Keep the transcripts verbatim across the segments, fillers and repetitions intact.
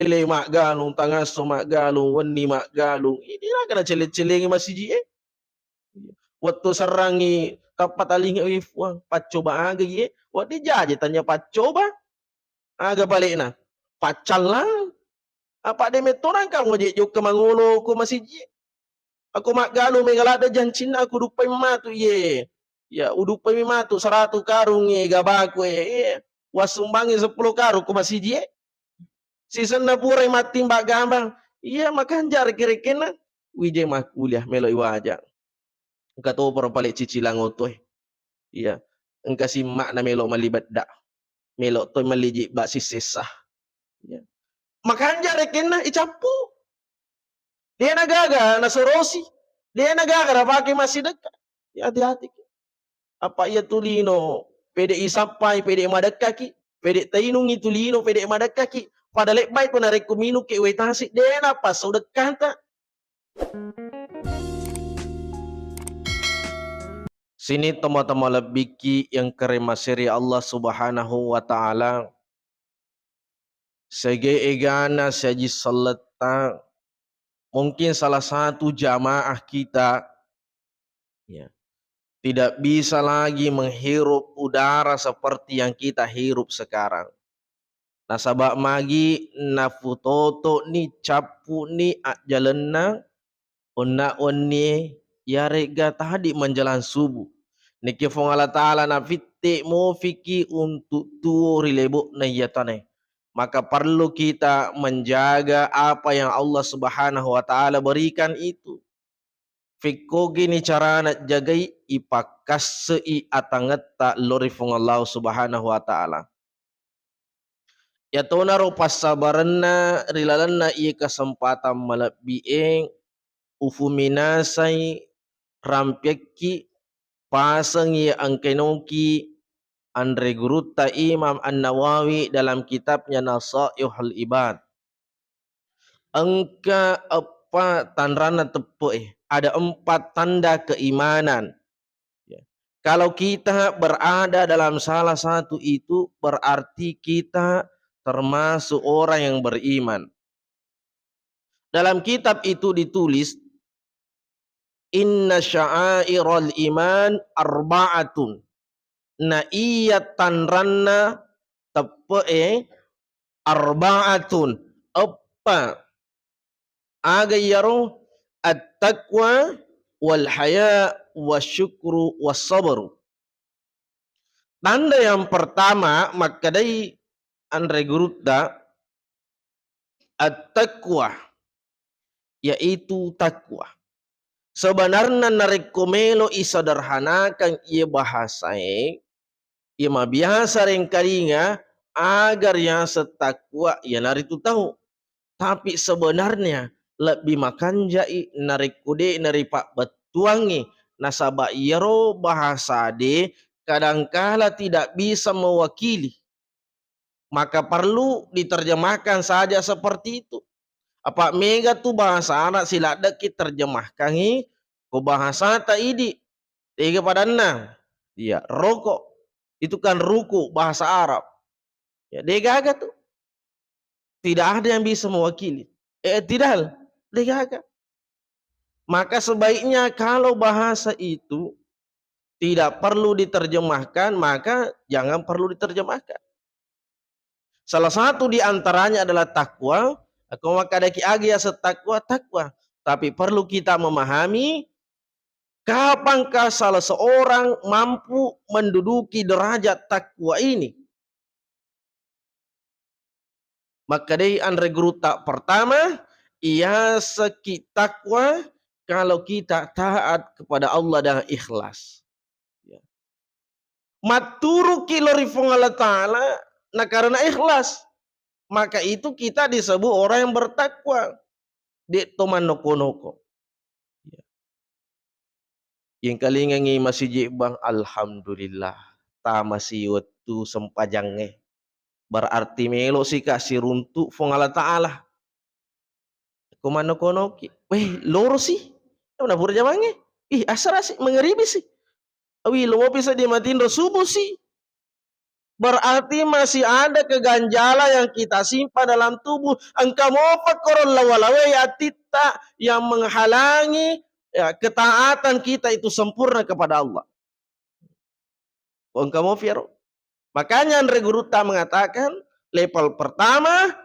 Pole maggalung, tangasso maggalung, wenni maggalung. Ini aga nacelle-cellengi masiji'e. Wettu serrangngi tappa talinga, "Wi Fuang, paccoba aga iye?" Wedding jaji tanya paccoba. Aga pale'na? Paccallang. Apa de metto nangka moje jokka mangolo ko masiji'e. Ako maggalung mega ladde jancinna, aku duppai matu iye. Ya, uduppai matu seratu karung e gabaku e. Iya. Wassumbangi seppulo karung ko masiji'e. Sisenna purai mattimbang gambang. Iya, makanja rekeng-rekenna. Wije makkuliah, melo iwaja. Engka toparo pale cicilang oto e. Iya. Engka simma'na melo malli bedda. Melo toi malli jibba sissessa. Iya. Makanja rekenna icappu. Dena gaga nasorosi. Dena gaga napake massidekka. Ya, hati-hati. Apa iya tu lino pede isappai, pede madekkaki, pede tainungi tu lino, pede madekkaki. Pada lebbai ko narekko minung ke wae tasi, dena pasau dekkanta. Sini tomatoa malebbiki yang keremaseri Allah Subhanahu wa Ta'ala. Sege egana siaji selletta, mungkin salah satu jamaah kita, ya, tidak bisa lagi menghirup udara seperti yang kita hirup sekarang. Nasaba magi nafutoto'ni, cappu'ni ajjalenna onna wennie, yarega tadi menjelang subuh. Niki Fuang Allah Ta'ala nafitte mofiki untuk tuo ri lebo'na iya tanae. Maka perlu kita menjaga apa yang Allah Subhanahu wa Ta'ala berikan itu. Fekkogini carana jagai, ipakkasse'i atangetta lao ri Fuang Allah Subhanahu wa Ta'ala. Yatonaro passabarenna ri lalenna iye kesempatan malebbi'e, ufuminasai rampiakki, pasengi engkainoki anre gurutta Imam An-Nawawi dalam kitabnya Nasaihul Ibad. Engka eppa tanranna teppe'e, ada empat tanda keimanan. Ya. Kalau kita berada dalam salah satu itu, berarti kita termasuk orang yang beriman. Dalam kitab itu ditulis, "Inna sya'airal iman arba'atun." Na iya tanranna teppe'e arba'atun, eppa. Aga iyaro? At-taqwa wal haya wasyukru was sabru. Tanda yang pertama makkedai anre gurutta, at-taqwa, yaitu takwa. Sebenarna narekko melo isederhanakan iye bahasae, iye mabiasa rengkalinga, aga riaseng takwa iyanaritu tau. Tapi sebenarnya lebbi makanja'i narekko de' naripabbettuangngi, nasaba iyaro bahasa de kadangkala tidak bisa mewakili. Maka perlu diterjemahkan saja seperti itu. Apa mega tu bahasa Arab siladdeki terjemahkangi ko bahasata idi. Tega padanna? Iya, rokok. Itu kan ruku bahasa Arab. Ya, degaga tu. Tidak ada yang bisa mewakili. Eh, tidak. Degaga. Maka sebaiknya kalau bahasa itu tidak perlu diterjemahkan, maka jangan perlu diterjemahkan. Salah satu di antaranya adalah takwa. Aku makkadaki aga yaseng takwa, takwa. Tapi perlu kita memahami, kapankah salah seorang mampu menduduki derajat takwa ini? Makkedai anre gurutta, pertama, iyaseki takwa kalau kita taat kepada Allah dan ikhlas. Ya. Matturuki lao ri Fuang Allah Ta'ala na karena ikhlas, maka itu kita disebut orang yang bertakwa. De' to mannoko-noko. Ya. Yengkalingengngi masiji bang, alhamdulillah, tamasi wettu sempajangnge. Berarti melo sika siruntu Fuang Allah Ta'ala. Ko mannoko-noki, weh, loro si. Napura jamangnge. Ih, asara si, mangaribi si. Awi, lomopi seddie matinro, subuh si. Berarti masih ada keganjalan yang kita simpan dalam tubuh. Engka mopa koro lawa-lawai atitta yang menghalangi, ya, ketaatan kita itu sempurna kepada Allah. Engka mofi ero. Makanya anre gurutta mengatakan, level pertama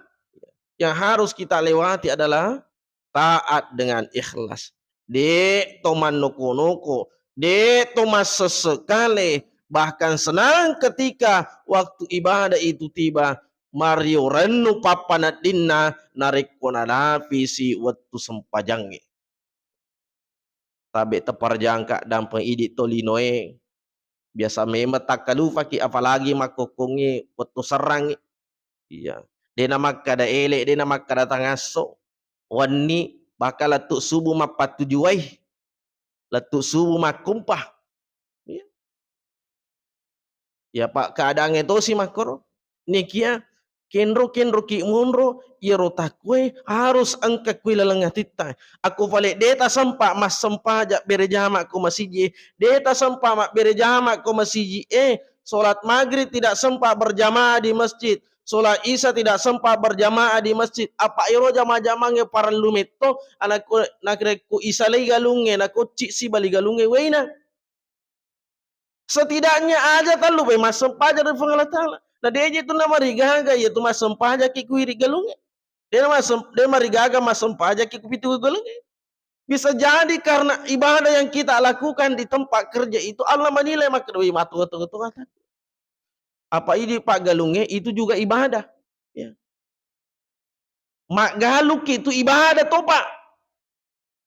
yang harus kita lewati adalah taat dengan ikhlas. De' to mannoko-noko, de' to massesse kale, bahkan senang ketika waktu ibadah itu tiba, mario rennu pappaneddinna narekko nalapisi wettu sempajangnge. Tabe teparjangka dampeng idi to linoe. Biasa memang takkalufaki, apalagi makkokkongnge wettu serrangngi. Iya. De' namakkada ele', de' namakkada tangasso. Wenni, bahkan lettu subuh mappattujuai. Lettu subuh makkumpa. Iya. Ya, Pak, keadaangnge tosi makkoro. Nikia, kenro-kenroki monro, iyaro takkue harus engka kui laleng atitta. Akko pale de' tasempa massempaja bere jama ko masiji, de' tasempa mabbere jama ko masiji, eh, sholat maghrib tidak sempat berjamaah di masjid, sholat isya tidak sempat berjamaah di masjid. Apa ero jama-jamangnge parellu metto, anakku, narekko isalai galungnge, nakocci sibali galungnge, weina. Setidaknya aja tallu bai massempaja ri Puang Allah Ta'ala. Na deje tu namarigaga iya tu massempajaki ku iri galungnge. De' na massem-, de' marigaga massempajaki ku pitu galungnge. Bisa jadi karena ibadah yang kita lakukan di tempat kerja itu Allah menilai makkeda, "Wih, matu-, matu-, matu-, matu." Apa idi paggalungnge itu juga ibadah. Ya. Maggalukki tu ibadah to, Pak.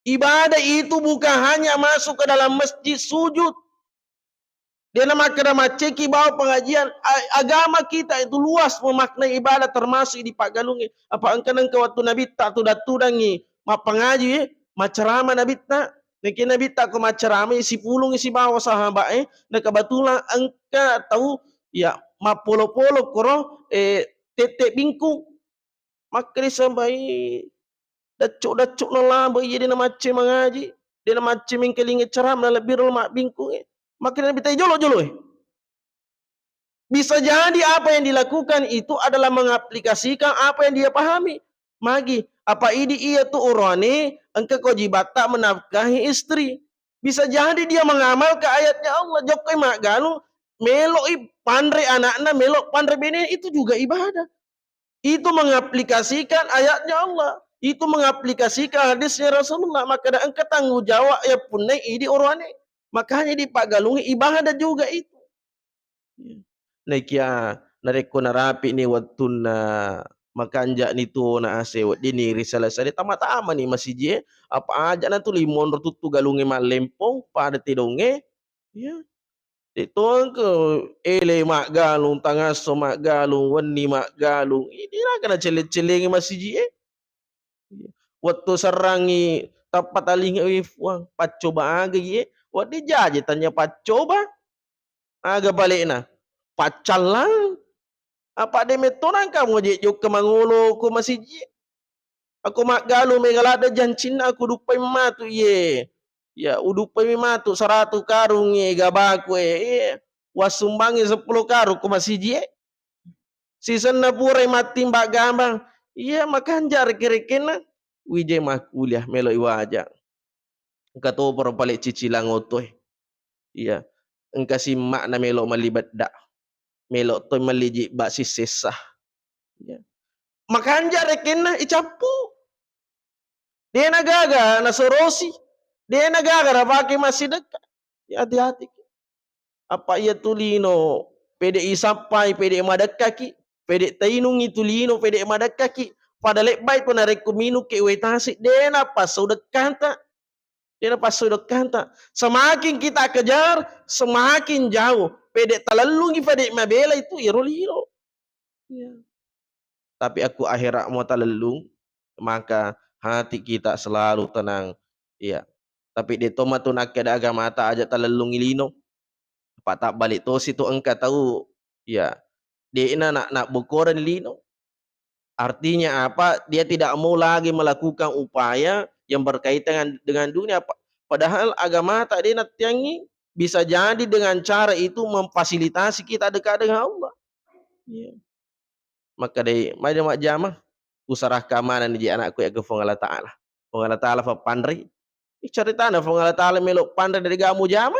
Ibadah itu bukan hanya masuk ke dalam masjid sujud. De' na makkeda macceki bawa pengajian. A-, agama kita itu luas memaknai ibadah termasuk di paggalungnge. Apa engka nengka wettu Nabitta tudang-tudangngi mappangaji, eh, maccarama Nabitta. Nengka Nabitta ko maccaramai sipulungngi sibawa sahabat, eh, na kebetulan engka tau, ya, mappolo-polo koro, eh, tette bingkung. Makkeda sambai daccu-daccu na laba iya de' na macce mangaji, de' na macce mengkalinga ceramah na lebbi ro mabbingkungnge. Makkeda Nabitta jolo-jolo, eh. Bisa jadi apa yang dilakukan itu adalah mengaplikasikan apa yang dia pahami. Magi, apa idi iya tu oroane engka kewajibatta menafkahi istri. Bisa jadi dia mengamalkan ayatnya Allah. Jokkoi maggalung, meloi panre anakna, melo panre bene, itu juga ibadah. Itu mengaplikasikan ayatnya Allah. Itu mengaplikasikan hadisnya Rasulullah. Maka ada engka tanggung jawab ya punnai idi oroane. Makanya di paggalungnge ibadah juga itu. Naikia narekko narapi'ni wettunna makanja'ni tuona ase, weddinni risala-sala, tama-tamani masiji e, apa aja'na tuli monro tuttu galungnge mallempong pada tedongnge, iya. De' to engka ele maggalung, tangasso maggalung, wenni maggalung, idi raga nacelle-cellengi masiji e. Wettu serrangngi tappa talinga, "Wi Fuang, paccoba aga iye?" Wedding jaji tanya paccoba. Aga bale'na? Paccallang. Apa de' metto nangka moje jokka mangolo ko masiji? Ako maggalung mega ladde jancinna, aku duppai matu iye. Ya, uduppai matu saratu karung e gabaku e. Iya. Wassumbangi seppulo karung ko masiji e. Sisenna purai mattimba gambang, iya makanja rekke-rekkenna. Wijai makkuliah melo iwaja. Engka toparo pale cicilang otoe. Iya. Engka simma'na melo melli bedda. Melo toi melli jibba sissessa. Iya. Makanja rekkenna icappu. De'na gaga nasorosi. De'na gaga napake massidekka. Ya, hati-hati. Apa iya tu lino pede isappai, pede madekkaki, pede tainungi tu lino, pede madekkaki. Pada lebbai tu narekko minung ke wae tasi, de' napassau dekkanta. De' napassau dekkanta. Semakin kita kejar, semakin jauh. Pede talellungi pede mabela itu iyaro lino. Iya. Tapi akku akhirat mo talellung, maka hati kita selalu tenang. Iya. Tapi de' to matu nakkeda agamata aja talellungi lino. Apa tabbalik tosi tu engka tau, iya, de'na na, nabbokoreng lino. Artinya apa? Dia tidak mau lagi melakukan upaya yang berkaitan dengan, dengan dunia. Pa-, padahal agamata de' nattiangi bisa jadi dengan cara itu memfasilitasi kita dekat dengan Allah. Iya. Makkedai, "Maja majjama, usarakka manenni je anakku ya ke Fuang Allah Ta'ala. Fuang Allah Ta'ala fappanrei." Ih, caritana Fuang Allah Ta'ala melo panre de'ga mujama.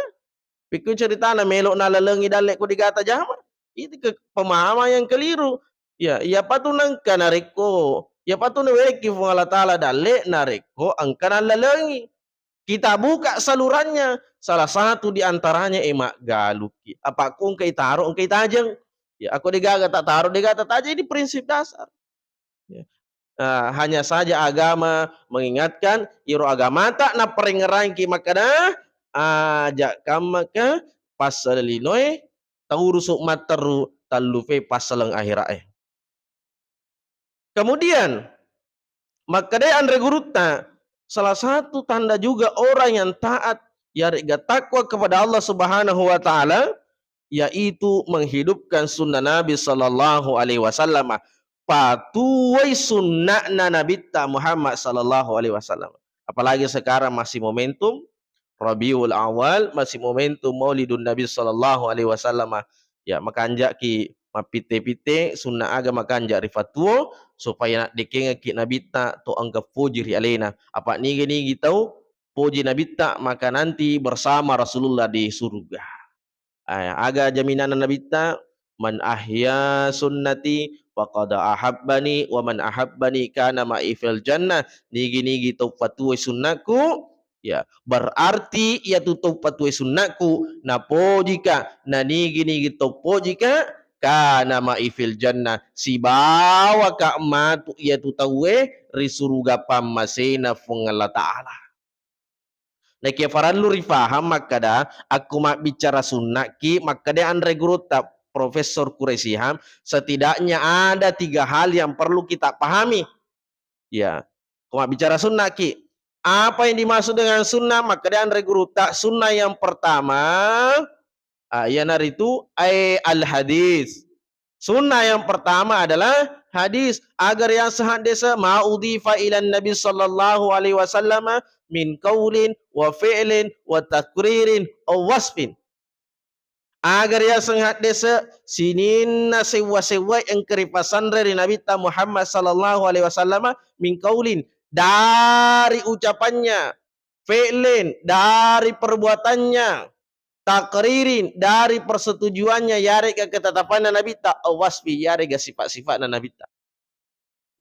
Pikku caritana melo nalalengi dalle ko de'ga tajama. Itu ke pemahaman yang keliru. Ya, iya patu nengka narekko, iya patu naweki Fuang Allah Ta'ala dalle narekko engka nalalengi. Kita buka salurannya, salah satu di antaranya, eh, maggaluki. Apa ko engka itaro, engka itajeng. Ya, ako de'gaga tataro, de'gaga tatajeng, ini prinsip dasar. Ya. Ah, hanya saja agama mengingatkan, iro agamata naparengngerangki makkeda, aja kammaka passala linoe, taurusu matteru, tallufe passaleng akhira'e. Kemudian, makkedai anre gurutta, salah satu tanda juga orang yang taat, yarega takwa kepada Allah Subhanahu wa Ta'ala, yaitu menghidupkan sunnah Nabi sallallahu alaihi wasallam. Patuwai sunna'na Nabitta Muhammad sallallahu alaihi wasallam. Apalagi sekarang masih momentum Rabiul Awal, masih momentum Maulidun Nabi sallallahu alaihi wasallam. Ya, makanjaki mappitte-pitte sunna aga makanja ri fatuo, supaya naddekengekki Nabitta to engka poji ri alena. Apa nigi-nigi tau poji Nabitta, maka nanti bersama Rasulullah di surga. Ah, aga jaminanna Nabitta, "Man ahya sunnati faqad ahabbani, wa man ahabbani kana ma'i fil jannah." Nigi-nigi tau patuwai sunnaku, ya, berarti iyatu tau patuwai sunnaku, napojika, na nigi-nigi tau pojika, kana ma'i fil jannah, sibawaka matu iyatu tauwe ri suruga pammasena Fuang Allah Ta'ala. Nakia farellu rifahang makkeda, akko mabbicara sunnaki, makkeda anre gurutta Profesor Quraisy Shihab, setidaknya ada tiga hal yang perlu kita pahami. Ya, ko mabbicara sunnaki, apa yang dimaksud dengan sunnah? Makkeda anre gurutta, sunnah yang pertama, ah, iyanaritu, ai al-hadis. Sunnah yang pertama adalah hadis. Aga riyaseng haddese, ma udhifa ila Nabi sallallahu alaihi wasallam min qaulin wa fi'lin wa takririn aw wasfin. Aga riyaseng haddese, sininna sewwa-sewwa engka ripasanre ri Nabitta Muhammad sallallahu alaihi wasallam, min qaulin, dari ucapannya, fi'lin, dari perbuatannya, takririn, dari persetujuannya, yarega ketetapanna Nabitta, aw wasfi, yarega sifat-sifatna Nabitta.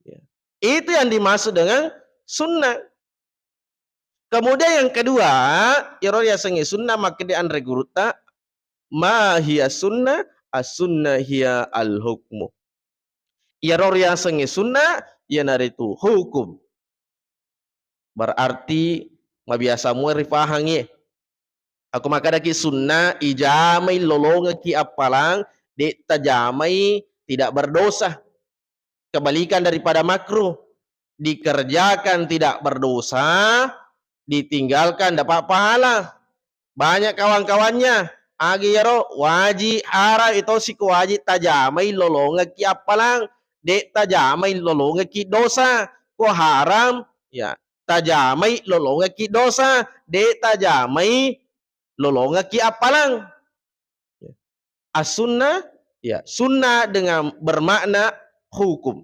Ya. Itu yang dimaksud dengan sunnah. Kemudian yang kedua, iyaro riasengnge sunnah makkeda anre gurutta, ma hiya sunnah, as-sunnah hiya al-hukmu. Iyaro riasengnge sunnah, iyanaritu hukum. Berarti mabiasa mua rifahangngi. Akko makkedaki sunnah, ijamai lolongekki appalang, de' tajamai tidak berdosa. Kebalikan daripada makruh. Dikerjakan tidak berdosa, ditinggalkan dapat pahala. Banyak kawan-kawannya, agi iyaro wajib, haram, itosi ko wajib tajamai lolongekki appalang, de' tajamai lolongekki dosa. Ko haram, ya, tajamai lolongekki dosa, de' tajamai lolongekki appalang. Ya. As-sunnah, ya, sunnah dengan bermakna hukum.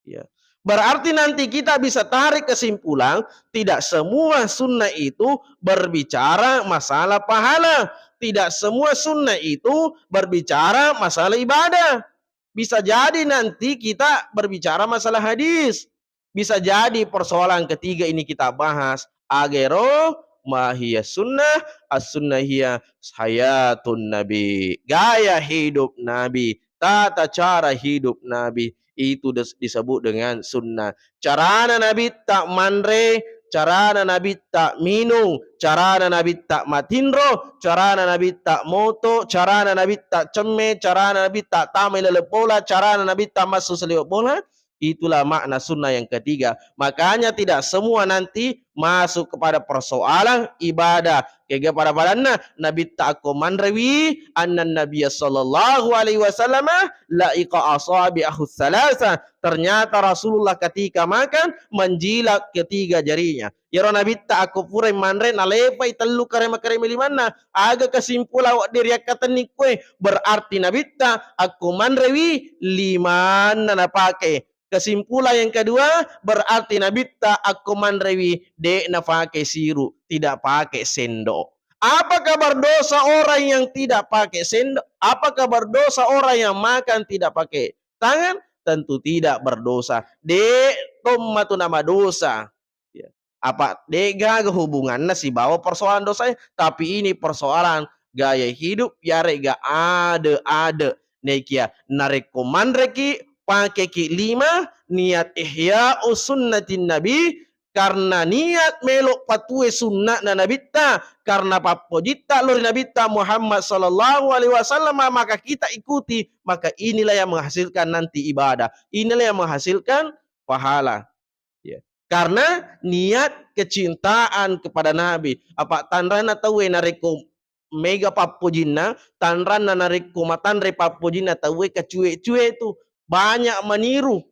Ya. Berarti nanti kita bisa tarik kesimpulan, tidak semua sunnah itu berbicara masalah pahala. Tidak semua sunnah itu berbicara masalah ibadah. Bisa jadi nanti kita berbicara masalah hadis. Bisa jadi persoalan ketiga ini kita bahas. Agero, ma hiya sunnah, as-sunnah hiya hayatun nabi. Gaya hidup Nabi, tata cara hidup Nabi, itu des-, disebut dengan sunnah. Carana Nabitta manre, carana Nabitta minung, carana Nabitta matinro, carana Nabitta moto, carana Nabitta cemme, carana Nabitta tamai laleng bola, carana Nabitta massu saliweng bola, Itulah makna sunnah yang ketiga. Makanya tidak semua nanti masuk kepada persoalan ibadah. Kega pada-padanna Nabitta akko manrewi, anna Nabiya sallallahu alaihi wasallam la'iqa asabi'ahu tsalasa. Ternyata Rasulullah ketika makan menjilat ketiga jarinya. Iyaro Nabitta akko purai manre nalepai tellu karema-karema limanna. Aga kesimpulan wedding riakkatenni kue? Berarti Nabitta akko manrewi limanna napake. Kesimpulan yang kedua, berarti Nabitta akko manrewi de' napake siru, tidak pakai sendok. Apakah berdosa orang yang tidak pakai sendok? Apakah berdosa orang yang makan tidak pakai tangan? Tentu tidak berdosa. De' tomma tu namadosa. Ya. Apa de' gaga hubunganna sibawa persoalan dosae, tapi ini persoalan gaya hidup, yarega ade-ade. Nekia narekko manreki, pakeki lima, niat ihya sunnatin nabi, karena niat melo patue sunna'na Nabitta, karena pappojitta lo ri Nabitta Muhammad sallallahu alaihi wasallam, maka kita ikuti, maka inilah yang menghasilkan nanti ibadah, inilah yang menghasilkan pahala. Ya. Karena niat kecintaan kepada Nabi. Apa tanranna tauwe narekko mega pappojinna, tanranna narekko matanre pappojinna tauwe kacue-cue tu. Banyak maniru.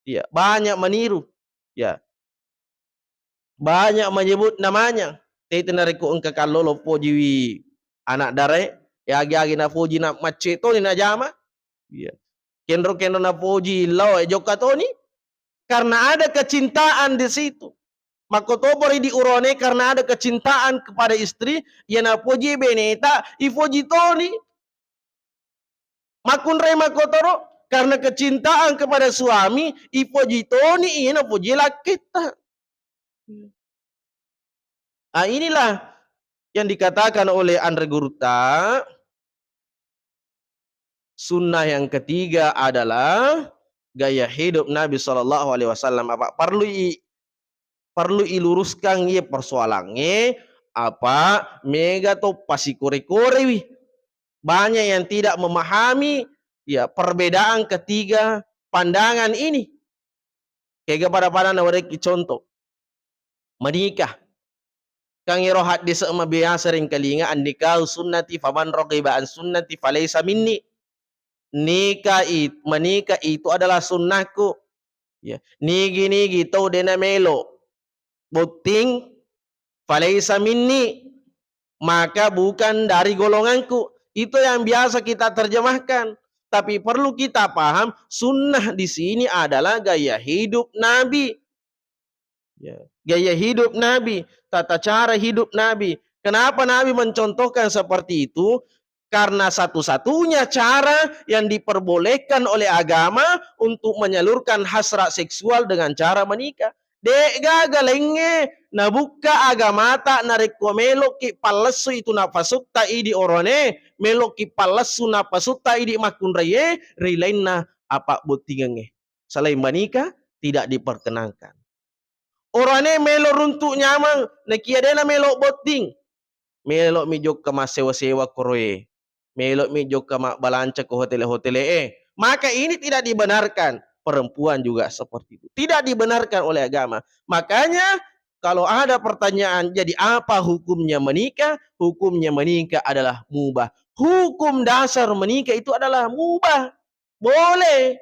Ya, banyak maniru. Ya. Banyak menyebut namanya. Tete narekko engka kallolo pojiwi anak dare, ya agi-agi napoji na macce toni najama. Iya. Kenro-kenro napoji lao e jokka toni. Karena ada kecintaan di situ. Makkotopori di urone karena ada kecintaan kepada istri, ya napoji beneta, ipoji toni. Makkunrai makkotoro, karena kecintaan kepada suami, ipoji toni iya napoji lakketta. Ah, inilah yang dikatakan oleh Anre Gurutta, sunnah yang ketiga adalah gaya hidup Nabi sallallahu alaihi wasallam. Apa perlu i-, perlu iluruskan iye persoalangnge, apa mega to pasikore-korewi. Banyak yang tidak memahami, ya, perbedaan ketiga pandangan ini. Kega pada-pada nawerekki contoh. Menikah. Kan ero haddese mabiasa ringkalinga, "An-nikahu sunnati, faman raghiba an sunnati falaisa minni." Nikah it-, menikah itu adalah sunnahku. Ya. Nigi-nigi tau dena melo botting, falaisa minni, maka bukan dari golonganku. Itu yang biasa kita terjemahkan. Tapi perlu kita paham, sunnah di sini adalah gaya hidup Nabi. Ya. Gaya hidup Nabi, tata cara hidup Nabi. Kenapa Nabi mencontohkan seperti itu? Karena satu-satunya cara yang diperbolehkan oleh agama untuk menyalurkan hasrat seksual dengan cara menikah. De'gaga laingnge nabukka agamata narekko melo'ki pallessu itu napasutta idi orone, melo'ki pallessu napasutta idi makkunraie ri lainna apabbottingengnge. Selain menikah, tidak diperkenankan. Orane melo runtu nyameng, nakia dena melo botting. Melo'mi jokka massewa-sewa koroe. Melo'mi jokka mabbalanca ko hotele-hotele e. Maka ini tidak dibenarkan. Perempuan juga seperti itu. Tidak dibenarkan oleh agama. Makanya kalau ada pertanyaan, jadi apa hukumnya menikah? Hukumnya menikah adalah mubah. Hukum dasar menikah itu adalah mubah. Boleh.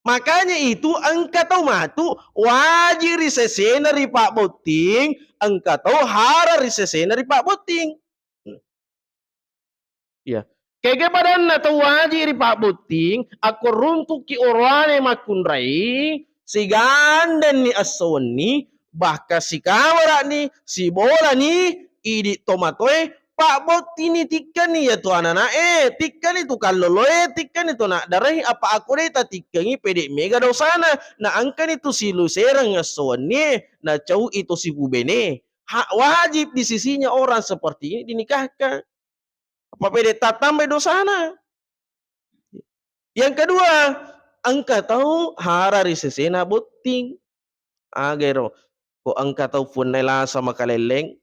Makanya itu engka tau matu waji ri sesena ri pabbotting, engka tau hara ri sesena ri pabbotting. Ya. Kege padanna tau waji ri pabbotting, akko runtukki oroane makkunrai, sigandenni esso wenni, bahkan sikamara'ni, sibolani, idi tomatoe, pabbottini tikkani ya tu anana'e, tikkani tu kalloloe, tikkani tu anak darae, apa akko de tatikkengi pede mega dosana, na engkani tu silusereng esso wennie, na cau'i to sipubene. Hak wajib di sisinya orang seperti ini dinikahkan. Apa pede tatambai dosana. Yang kedua, engka tau hara ri sesena botting. Aga ero, ko engka tau punnai lasa makalelleng,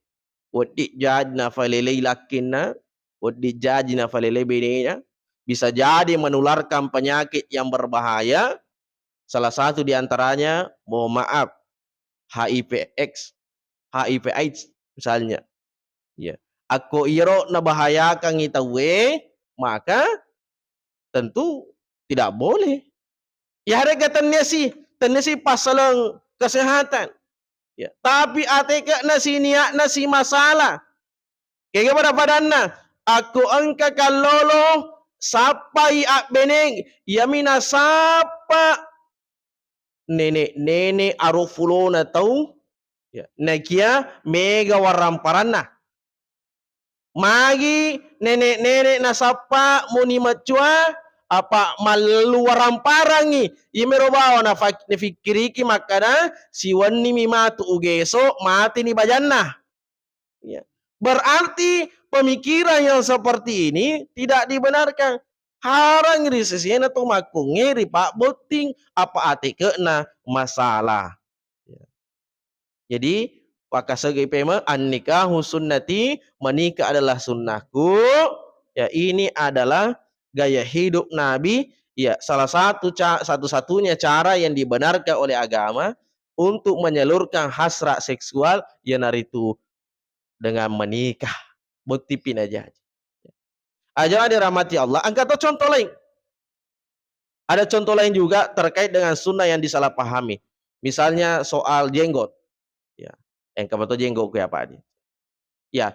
wedding jaji nafalelei lakkinna, wedding jaji nafalelei benena, bisa jadi menularkan penyakit yang berbahaya, Salah satu di antaranya, mohon maaf, H I V X, H I V AIDS misalnya. Ya. Akko iyaro nabahayakangngi tauwe, maka tentu tidak boleh. Iyaré'ga tenniasi, tenniasi passaleng kesehatan. Ya, tapi ateke'na si niatna si masalah. Kega pada-padanna, akko engka kallolo sappai abbeneng, iyami nasappa nene-nene aro fulona tau, ya, nakia mega waramparanna. Magi nene-nene nasappa muni maccua, apa malluwaramparangngi. Iyamiro bawa nafa-, nafikkiriki makkada, siwennimi matu ugeso, matini bajanna. Ya. Berarti pemikiran yang seperti ini tidak dibenarkan. Harang ri sesena to makkungnge ri pabbotting apa ateke'na masalah. Ya. Jadi, pakasegei pemeng, "An-nikahu sunnati," menikah adalah sunnahku. Ya, ini adalah gaya hidup Nabi. Ya, salah satu ca-, satu-satunya cara yang dibenarkan oleh agama untuk menyalurkan hasrat seksual, iyanaritu dengan menikah. Bottipi najaji. Aja dirahmati Allah, engka to contoh lain. Ada contoh lain juga terkait dengan sunnah yang disalahpahami. Misalnya soal jenggot. Ya, engka to jenggot ku apa di. Ya,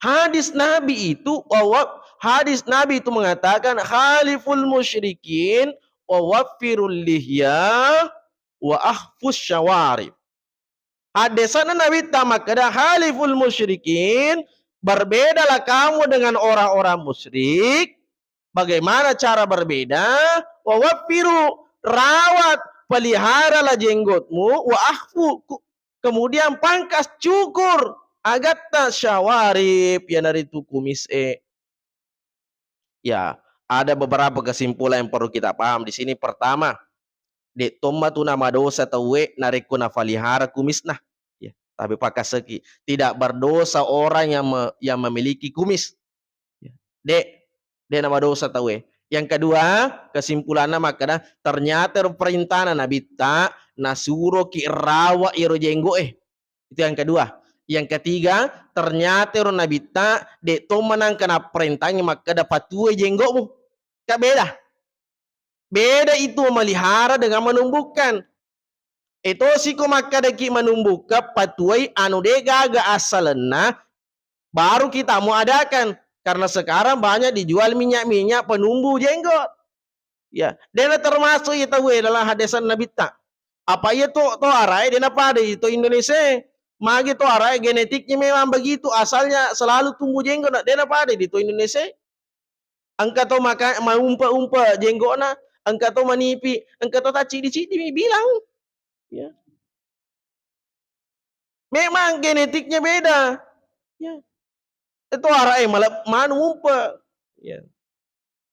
hadis Nabi itu, wa-, wa-, hadis Nabi itu mengatakan, "Khaliful musyrikin wa waffirul lihya wa ahfus syawarib." Haddesanna Nabitta makkeda, "Khaliful musyrikin, berbedalah kamu dengan orang-orang musyrik." Bagaimana cara berbeda? "Wa waffiru, rawat, peliharalah jenggotmu, wa ahfu, ku-, kemudian pangkas, cukur, agatta, syawarib, iyanaritu kumis e." Ya, ada beberapa kesimpulan yang perlu kita paham di sini. Pertama, de' tomma tu namadosa tauwe narekko nafalihara kumisna. Ya, tapi pakaseki, tidak berdosa orang yang me-, yang memiliki kumis. Ya, de', de' namadosa tauwe. Yang kedua, kesimpulanna makkeda, ternyata ro perintahna Nabitta nasuroki rawa iro jenggo e. Itu yang kedua. Yang ketiga, ternyata ro Nabitta de' to manangka napparentangi makkeda, "Patuai jenggokmu." Ka beda. Beda itu memelihara dengan menumbuhkan. Etosiko makkadaki menumbuhkan, patuai anu de' gaga assalenna, baru kita mau adakan. Karena sekarang banyak dijual minyak-minyak penumbuh jenggot. Ya, de'na termasuk iya tauwe dalam haddesan Nabitta. Apa iya to, to arae de'na pada di to Indonesia. Magi to arae genetiknya memang begitu, asalnya selalu tumbuh jenggot, na de'na pada di to Indonesia. Engka to maka maumpa-umpa jenggokna, engka to manipi, engka to taccidi-cidi mi bilang. Ya. Memang genetiknya beda. Ya. Itu arae malah manu umpa. Ya.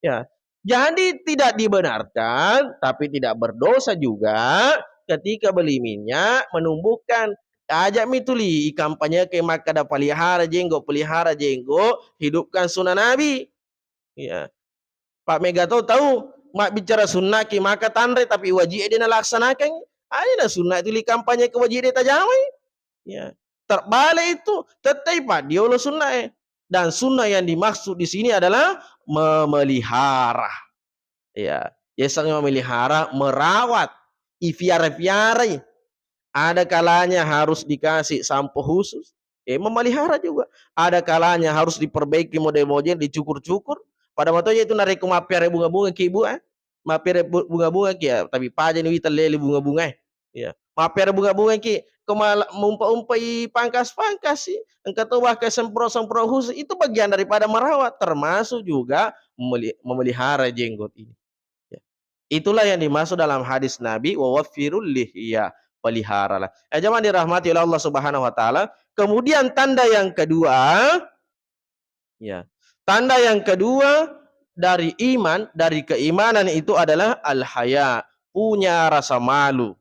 Ya. Jadi tidak dibenarkan, tapi tidak berdosa juga ketika beli minyak menumbuhkan. Ajak mi tuli ikampanye ke makkada pelihara jenggot, pelihara jenggot, hidupkan sunnah Nabi. Iya. Pak mega to tau mabbicara sunnaki maka tanre tapi wajib e de' nalaksanakan. Aja na sunna itu likampanye ke wajib de' tajamai. Ya. Terbalik itu, tettai paddiolo sunna e. Dan sunnah yang dimaksud di sini adalah memelihara. Ya, yaseng memelihara, merawat, ifiara-fiarai. Ada kalanya harus dikasih sampo khusus, eh, memelihara juga. Ada kalanya harus diperbaiki model-model, dicukur-cukur. Pada matoja itu narekko mappiara bunga-bunga ki, Bu, eh. Mappiara bu-, bunga-bunga ki, ya, tapi paja ni wita lele bunga-bunga, eh. Iya. Mappiara bunga-bunga ki, ko mala-, mumpa-umpai pangkas-pangkas sih. Engka to bahkan semprot-semprot khusus, itu bagian daripada merawat, termasuk juga memeli-, memelihara jenggot ini. Ya. Itulah yang dimaksud dalam hadis Nabi, "Wa waffirul lihya," peliharalah. Eh, jamaah dirahmati oleh Allah Subhanahu wa Ta'ala. Kemudian tanda yang kedua, ya, tanda yang kedua dari iman, dari keimanan itu adalah al-haya, punya rasa malu.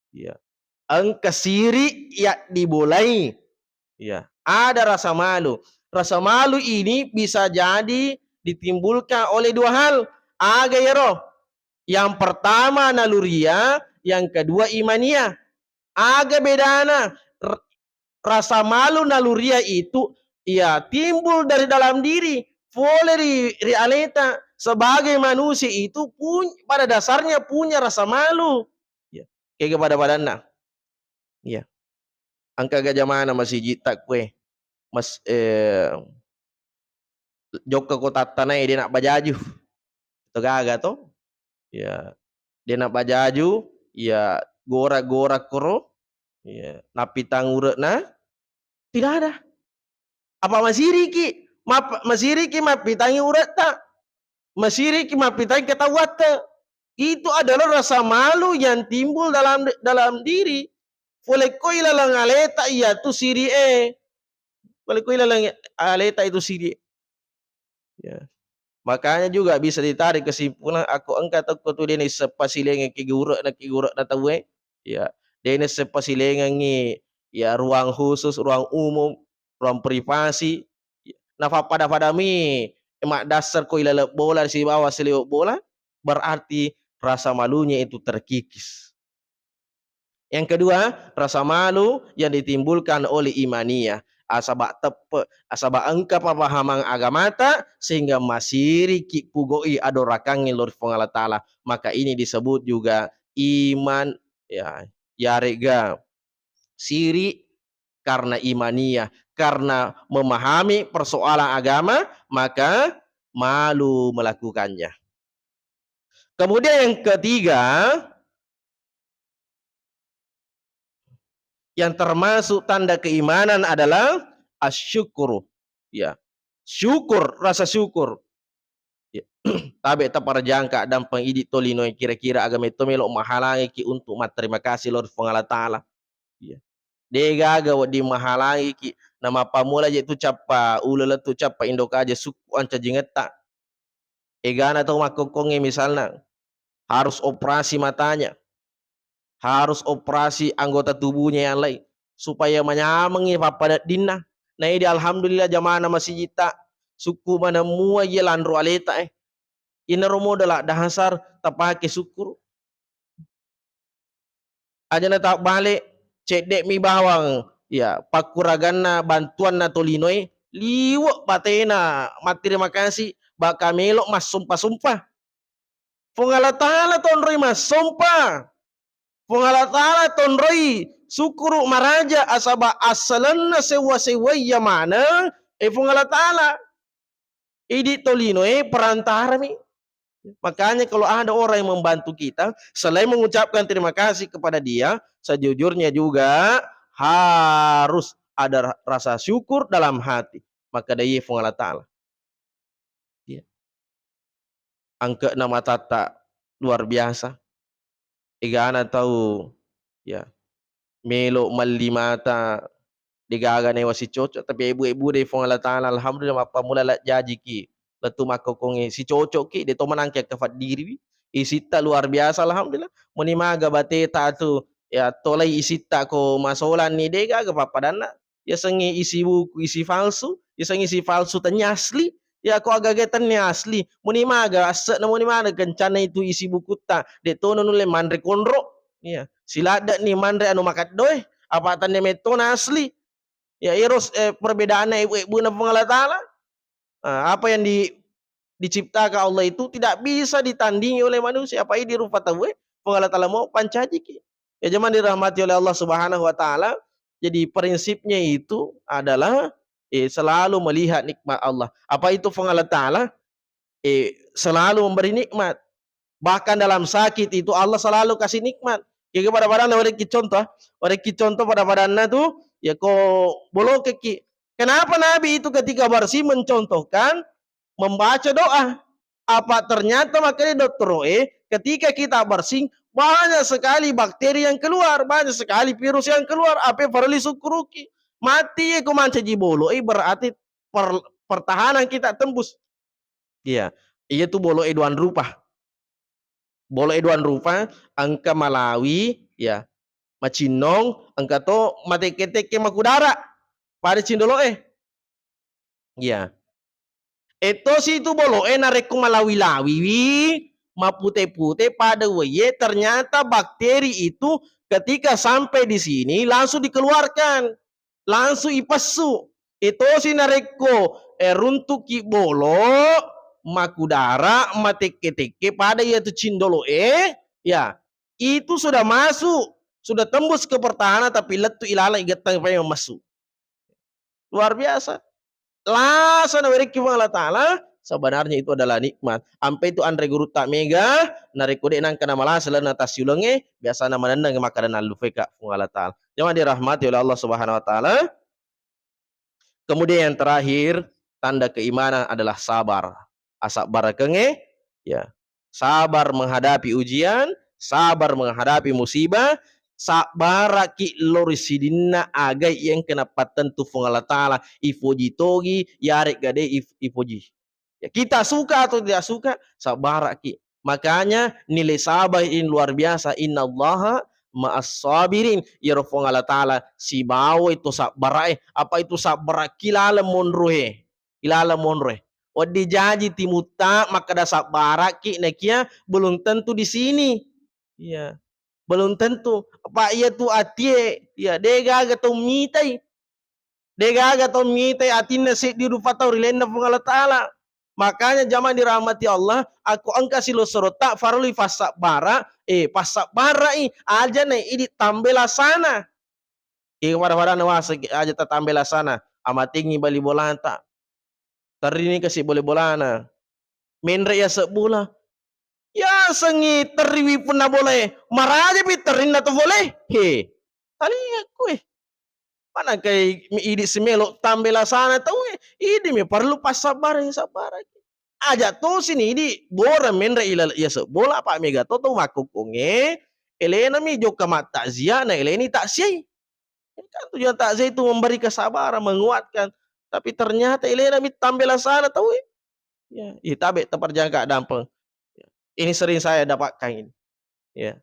Ya. Engka siri yang dibolai. Ya. Ada rasa malu. Rasa malu ini bisa jadi ditimbulkan oleh dua hal. Aga yero? Yang pertama naluria, yang kedua imania. Aga bedana? R-, rasa malu naluria itu, ya, timbul dari dalam diri, fole ri, ri aleta. Sebagai manusia itu pun-, pada dasarnya punya rasa malu. Ya, kega pada-padanna. Iya. Engka ga jamana masijitta kue. Mas-, eh, jokka ko tattanae de nabbajaju. To gaga to? Iya. De nabbajaju, iya, gora-gora koro, iya, nappitang ure'na, tidak ada. Apa masiriki? Map-, masiriki mappitangi ure'ta. Masiriki mappitangi ketauatta. Itu adalah rasa malu yang timbul dalam, dalam diri. Fole ko ilaleng aleta iya tu siri e. Fole ko ilaleng aleta itu siri e. Ya. Makanya juga bisa ditarik kesimpulan, ako engka tokko tu de naisseng pasilengeng ki gurek na, ki gurek na tauwe. Ya. De naisseng pasilengengi, ya, ruang khusus, ruang umum, ruang privasi. Nafappada-padami maddassar ko ilaleng bola sibawa saliweng bola, berarti rasa malunya itu terkikis. Yang kedua, rasa malu yang ditimbulkan oleh imaniyah. Asaba teppe, asaba engka pemahaman agamata sehingga masiriki pugoi adorakangnge lao ri Puang Allah Taala. Maka ini disebut juga iman, ya, yarega siri karena imaniyah, karena memahami persoalan agama, maka malu melakukannya. Kemudian yang ketiga, yang termasuk tanda keimanan adalah asyukru. Ya. Syukur, rasa syukur. Ya. Tabe taparjangka dampeng idi tolinoe, kira-kira aga metto melo mahalangiki untuk matterima kasih lao ri Puang Allah Taala. Iya. De gaga wedding mahalangiki. Namappammula je tu cappa ulele tu cappa indo kaja sukku ancajingetta. Egana tau makkokkongnge misalna harus operasi matanya, harus operasi anggota tubuhnya yang lain supaya manyamengngi pappadeddinna. Na idi alhamdulillah jamana masijitta sukku maneng mua iya lanro aleta e. Inaro modal dasar tapake sukkuru. Aja natabbale, cedde'mi bawang, ya, pakkuraganna bantuanna tolinoe, liwe' batena matterima kasih, baka melo massompa-sompa. Puang Allah Taala tonroi massompa. Puang Allah Taala tonroi sukkuru maraja asaba assalenna sewwa-sewwai iya maneng, eh, Puang Allah Taala. Idi tolinoe perantarami. Makanya kalau ada orang yang membantu kita, selain mengucapkan terima kasih kepada dia, sejujurnya juga harus ada ra-, rasa syukur dalam hati. Maka dari Puang Allah Taala. Iya. Angke'na matatta luar biasa. Egana tau, ya, melo malli mata, degaga newa sicocok, tapi ebbu-ebbu de Puang Allah Taala, alhamdulillah, mappammula lajjajiki, lettu makkokkongnge sicocokki, de to manangke akkafaddiriwi, isitta luar biasa, alhamdulillah, muni maga bateta tu, ya, tolai isitta ko masolanni, degaga pappadanna, yasengnge isi buku, isi palsu, yasengnge isi palsu tennia asli, ya ko agaga tennia asli, muni maga asse'na, muni maga kencanna itu isi bukutta, de tono nulle manre konro, iya, siladde'ni manre anu makaddoe, apa tennia mettona asli, ya, ero, eh, perbedaanna ebbu-ebbuna Puang Allah Taala. Ah, apa yang di-, diciptakan Allah itu tidak bisa ditandingi oleh manusia. Apa idi rupa tauwe, Puang Allah Taala mau pancajiki. Ya, jemaah dirahmati oleh Allah Subhanahu wa Taala. Jadi, prinsipnya itu adalah, eh, selalu melihat nikmat Allah. Apa itu Puang Allah Taala? Eh, selalu memberi nikmat. Bahkan dalam sakit itu Allah selalu kasih nikmat. Kega pada-padanna, werekki contoh, werekki contoh pada-padanna tu, ya ko bolokekki. Kenapa Nabi itu ketika bersih mencontohkan membaca doa? Apa ternyata makanya dokter, eh, ketika kita bersih, banyak sekali bakteri yang keluar, banyak sekali virus yang keluar, apa yang perlu disukuruki. Mati ya ko mancaji bolo, eh, berarti per-, pertahanan kita tembus. Iya, iya tu bolo'e duang rupa. Bolo'e duang rupa, engka malawi, ya, macinnong, engka to matekke-tekke makudara. Pada cindolo'e. Iya. Etosi tu bolo'e narekko malawi-lawiwi, mapute-pute pada uwaiye, ternyata bakteri itu ketika sampai di sini langsung dikeluarkan, langsung ipessu. Itosi narekko, eh, runtuki bolo, makudara, matekke-tekke pada iyatu cindolo'e, ya, itu sudah masuk, sudah tembus ke pertahanan, tapi lettu ilalang igettang pai masuk. Luar biasa. Lasa nawerekki Puang Allah Ta'ala, sebenarnya itu adalah nikmat. Ampe itu anre gurutta mega, narekko de' nangka namalasa lalenna tassiulengnge, biasana manenneng makkeda nallufeka Puang Allah Ta'ala. Jamaah dirahmati oleh Allah Subhanahu wa Ta'ala. Kemudian yang terakhir, tanda keimanan adalah sabar. Asabbarakengnge, ya. Sabar menghadapi ujian, sabar menghadapi musibah, sabbaraki lao ri sidinna aga iya engka napattentu Puang Allah Ta'ala, ifoji togi, yaregga de' if-, ifoji. Ya, kita suka atau tidak suka, sabbaraki. Makanya nilai sabar ini luar biasa. Innallaha ma'as sabirin. Iyaro Puang Allah Ta'ala sibawai to sabbara'e. Apa itu sabbaraki laleng monroe. Ilaleng monroe. Wedding jaji timutta makkeda sabbaraki, nakia belum tentu di sini. Iya. Belum tentu. Apa iyatu atie, iya, de' gaga tau mitai. De' gaga tau mitai atinna seddi rupa tau ri lalenna Puang Allah Ta'ala. Makanya jamaah dirahmati Allah, akko engka silessuretta farellu ipassabbara, eh, passabbara'i, aja na idi tambai lasana. Iga pada-pada nawaseng aja tatambai lasana, amatengngi bali bolata. Terrini kasi bola-bolana. Menre' yaseng bola. Yasengngi terriwi punna bolae, marajapi terrinna to bolae. He, talingakku, eh. Manangkai mi idi simelo tambai lasana tauwe, idi mi parellu passabbareng, sabbaraki. Aja' tosi ni idi bora menre' ila yaseng bola, apa mega to tau makkukkungnge, elena mi jokka mattakziah, na eleni takziah. Kan tujuan takziah itu memberi kesabaran, menguatkan. Tapi ternyata elena mi tambai lasana tauwe. Ya, ih, tabe' taperjangka dampeng. Ya. Ini sering saya dapatkan ini. Ya.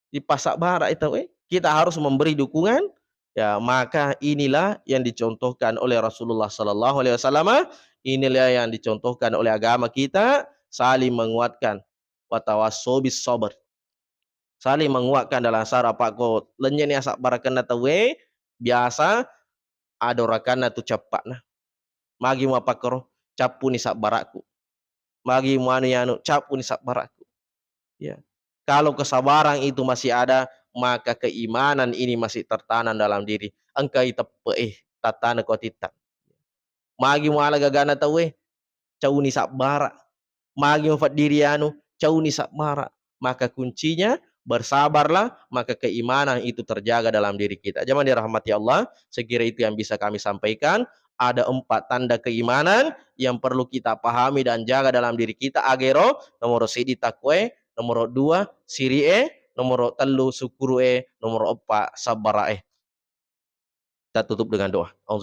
Dipassabbara itu, eh. Kita harus memberi dukungan. Ya, maka inilah yang dicontohkan oleh Rasulullah sallallahu alaihi wasallam. Inilah yang dicontohkan oleh agama kita, saling menguatkan. Watawassaw bis sabr. Saling menguatkan dalam sara, apa ko lennyeni asabbarakenna tauwe, biasa adorakanna tu cappa'na. Magi muappakkoro, cappuni sabbarakku. Magi muanu yanu, cappuni sabbarakku. Ya. Kalau kesabaran itu masih ada, maka keimanan ini masih tertanam dalam diri. Engka iteppe'e, tattana ko atitta. Magi muala gagana tauwe, cauni sabbara. Magi mufaddiri anu, cauni sabbara. Maka kuncinya bersabarlah, maka keimanan itu terjaga dalam diri kita. Jamaah dirahmati Allah, sekira itu yang bisa kami sampaikan. Ada empat tanda keimanan yang perlu kita pahami dan jaga dalam diri kita. Agero, nomor sidi takwae, nomor dua siri'e, nomor tellu syukuru'e, nomor eppa sabbara'e. Kita tutup dengan doa. Auzubillah.